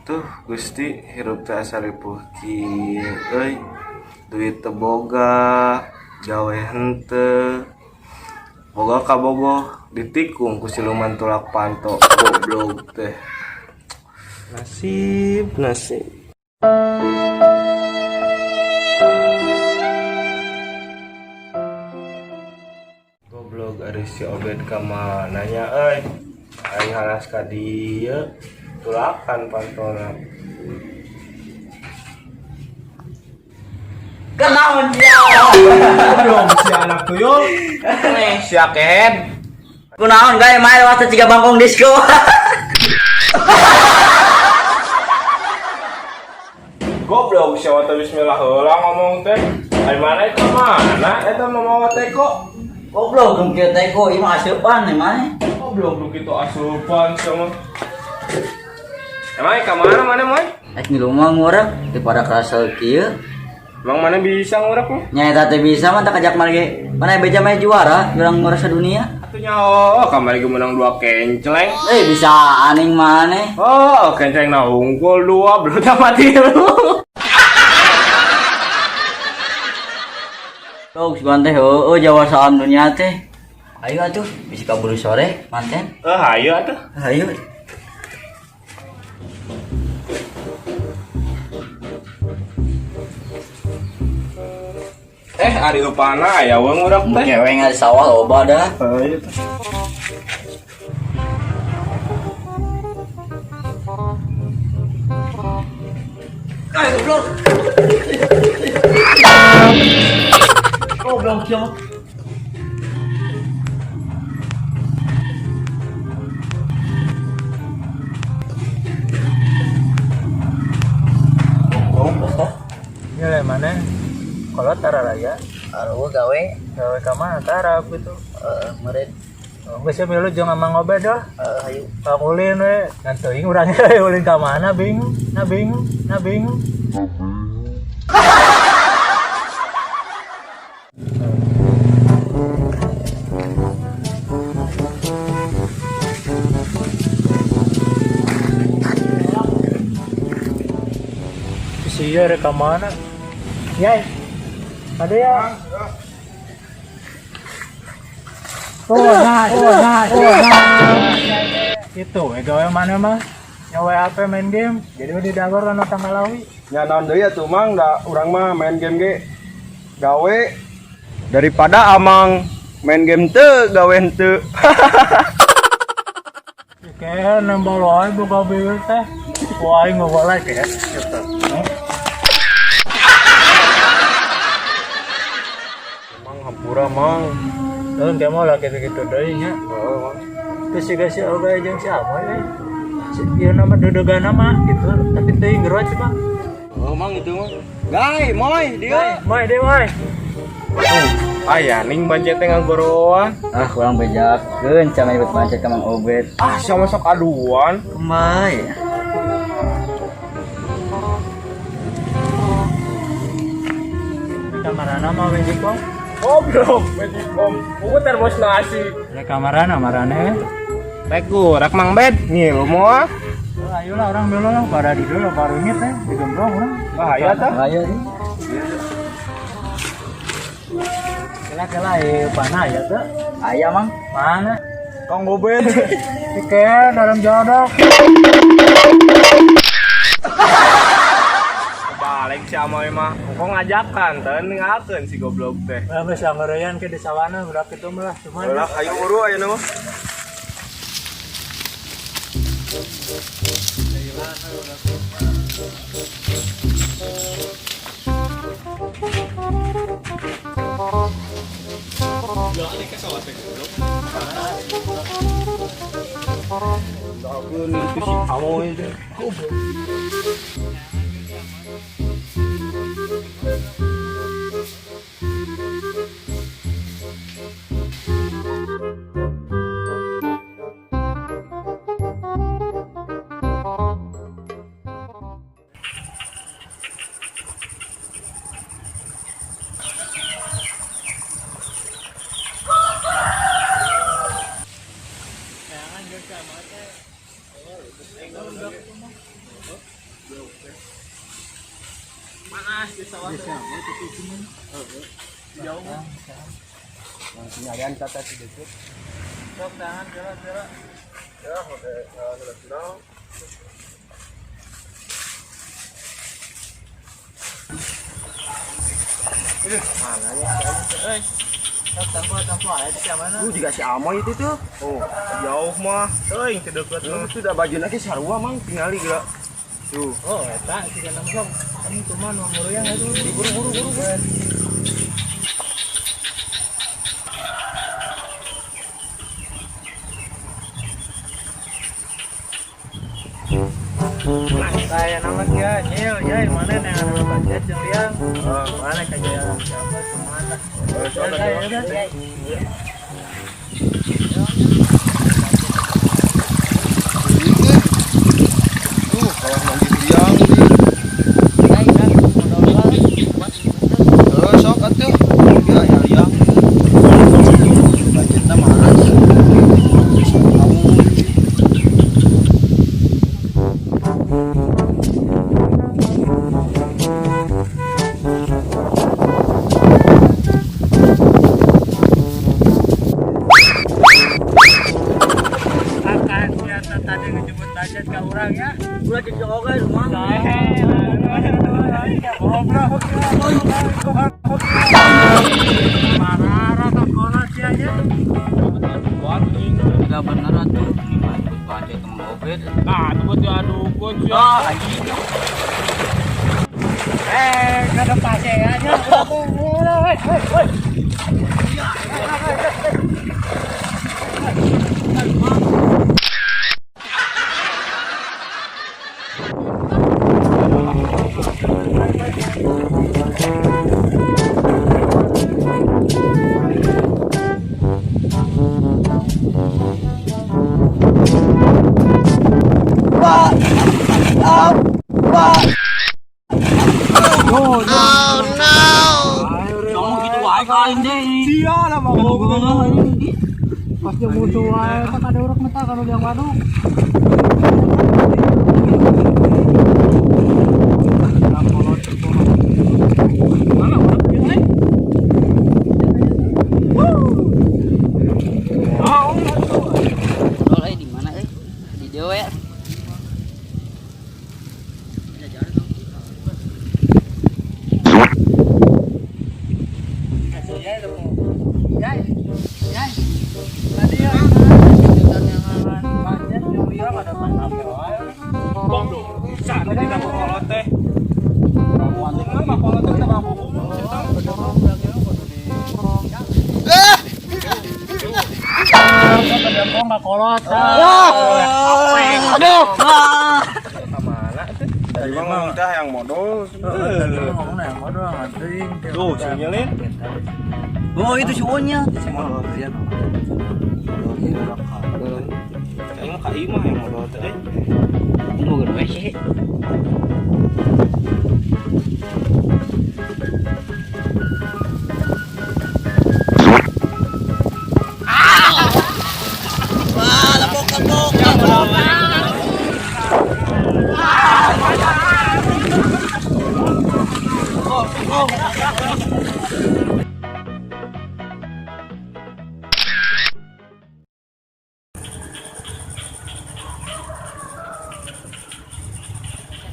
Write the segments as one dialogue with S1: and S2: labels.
S1: Tuh Gusti hirup teh asa ripuh kieu euy. Duit teu boga, gawe henteu. Boga kabogoh ditikung ku siluman tulak panto goblok teh. Nasib, nasib. Goblok ari si Obed ka mana nya euy. Aing halas ka dieu tulakan pantona.
S2: Kenaon dia?
S1: Goblok si anak tuyul. Si akehed.
S2: Kunaon gae mae waktu tiga bangkong disco.
S1: Goblok si waktu bismillah heula ngomong teh. Ari mana eta mana? Eta mah mawa teko.
S2: Goblok dong kieu teh ko ieu mah aseupan nih mah.
S1: Goblok lu kitu asupan sama. Emang ka mana mana moy?
S2: Ek ngilu mah ngurek daripada kerasa kieu.
S1: Emang mana bisa ngurek lu?
S2: Nya eta teh bisa mah tak kajak mah ge. Mana beja mah juara, urang ngurek sadunia.
S1: Atuh nyaho, kamari ge menang 2 kenceleng.
S2: Eh bisa aning maneh.
S1: Oh, kenceng na unggul 2 belum dapat tilu.
S2: Dog sugan teh heueuh Jawa salam dunia teh. Ayo atuh, bisi kaburu sore manten.
S1: Eh, ayo atuh.
S2: Ayo.
S1: Eh, ari upana aya we ngurek teh.
S2: Kewe nggak di sawah loba dah.
S1: Ayo teh.
S2: Ayo goblok. Goblok siapa?
S3: Ya mana? Kalau tara raya,
S2: Aduh gawe,
S3: gawe ka mana tara gitu.
S2: Meureun.
S3: Oh, geus milu jeung Amang Obed lah.
S2: Ayo.
S3: Pang ulin we, ngan teuing urang ge ulin ka mana bingung, na bingung, na bingung. Sia rek ka mana? Yai. Ada ya? Oh, nah, oh, nah, oh, nah. Itu, gawe mana mah? Nyawa HP main game, jadi udah dagor kan otang ngalawi.
S4: Nya naon deui atuh Mang, da urang mah main game ge gawe daripada amang main game teu gawe henteu.
S3: Kayak nembal wae boga bibir teh. Wah, aing ngogolek ya. Gitu.
S1: Mang hampura mang.
S3: Tuh, dia mau lah gitu-gitu deui nya.
S1: Heeh, Mang.
S3: Terus juga si Oga jeung si Amoy eh. Si ieu nama dedegan mah gitu, tapi teuing geroc mah.
S1: Oh, Mang itu mah. Gai, moy, dia.
S3: Moy, deui moy.
S1: Oh, aya ning bancet teh ngagoroan.
S2: Ah, kurang bejakeun cenah nyebut pancet ka Mang Obed.
S1: Ah, siapa sok aduan?
S2: Kumaha ya?
S3: Kamarana mah Magicom.
S1: Goblok, Magicom. Buku termos nasi.
S3: Ya kamarana marane.
S1: Rek gurak Mang Bed, ngilu moal.
S3: Oh, ayolah orang dulu lah pada di dulu baru inget teh digembrong urang.
S1: Ah, ayo atuh.
S2: Ayo sih.
S3: Kela-kela panah ya tuh.
S2: Aya Mang.
S3: Mana?
S4: Kang Obed.
S3: Oke, dalam jodok.
S1: Balik si Amoy mah, kok ngajakan teh ninggalkeun si goblok teh.
S3: Lah geus angeureyan ke di sawana budak itu mah lah cuman.
S4: Lah ayo uru ayeuna mah.
S1: Ninggalkeun itu si Amoy teh. Panas di sawah. Jauh.
S4: Nyarian kata sedikit.
S3: Sok tangan kira-kira.
S4: Ya, oke, senang. Mana ya?
S3: Eh. Tampo aya di mana?
S4: Lu juga si Amoy itu tuh. Oh,
S1: jauh mah. Teuing teu deukeut
S4: mah. Itu udah baju lagi sarua mang tingali geura. Tuh.
S3: Oh, eta si langsung. Ini cuma nu nguruyang itu.
S4: Buru-buru buru.
S3: Saya nama kia nyil, ya mana yang ada budget yang liang, mana kayak siapa kemana? Ya.
S4: Tuh, kalau manggil liang nih. Sok atuh. Ya, ya liang. Budgetna mahal.
S3: Akan ternyata tadi ngejemput budget ke orang ya.
S2: Ulah jadi oge rumah. Enggak bener atuh. Budget sama Obed.
S1: Nah, itu buat diadukun sih.
S2: Ah, anjing.
S3: Kada pase aja. Hei, hei.
S2: Kamu gitu wae ka aing deh.
S4: Sia lah mau ngomong.
S3: Pas dia musuh wae, tak ada urut mata kalau dia waduk.
S1: Mana orang ini?
S2: Modal euy di mana euy? Di dewe ya.
S3: Tadi ya, budget yang liang ada
S1: Bong dong. Sa, tadi kita kolot teh. Mah mah kolot teh kita bang.
S3: Kolot.
S2: Aduh.
S1: Kemana tuh?
S4: Tadi mah ngomong teh yang modal.
S1: Tuh, sinyalin.
S2: Oh, itu si Onya.
S1: Aing mah ka imah yang modal teh.
S2: Ini boga duit sih.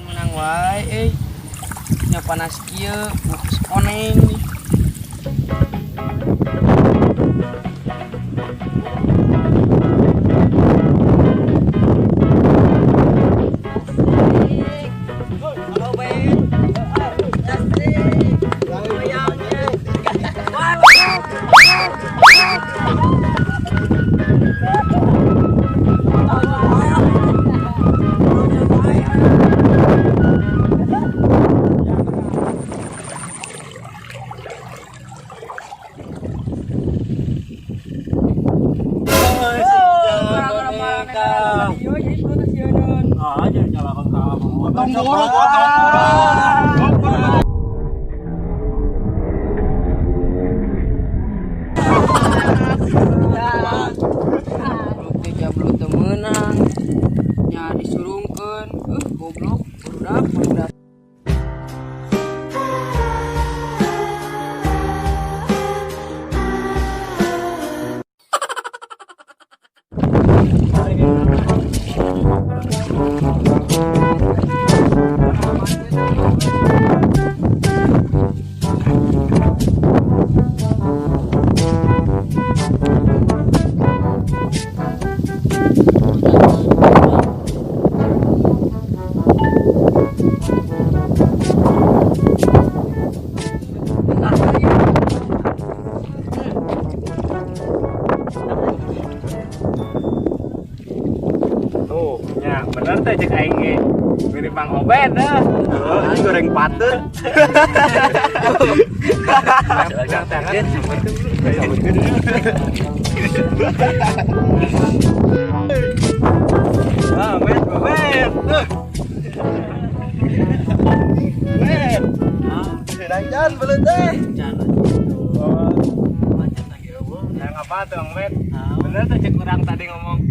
S2: Menang wae euy. Nya panas kieu, bungkus koneng nih. Grup 30 teu meunang.
S5: Nya disurungkeun. Goblok, budak, budak.
S1: Tuh, nya bener teh cek aing ge. Mirip Mang Obed dah.
S4: Oh, ini goreng patut. Ah, met, met. Met. Sedang belut teh.
S1: Yang apa tuh, Mang Med? Bener tuh cek urang tadi ngomong.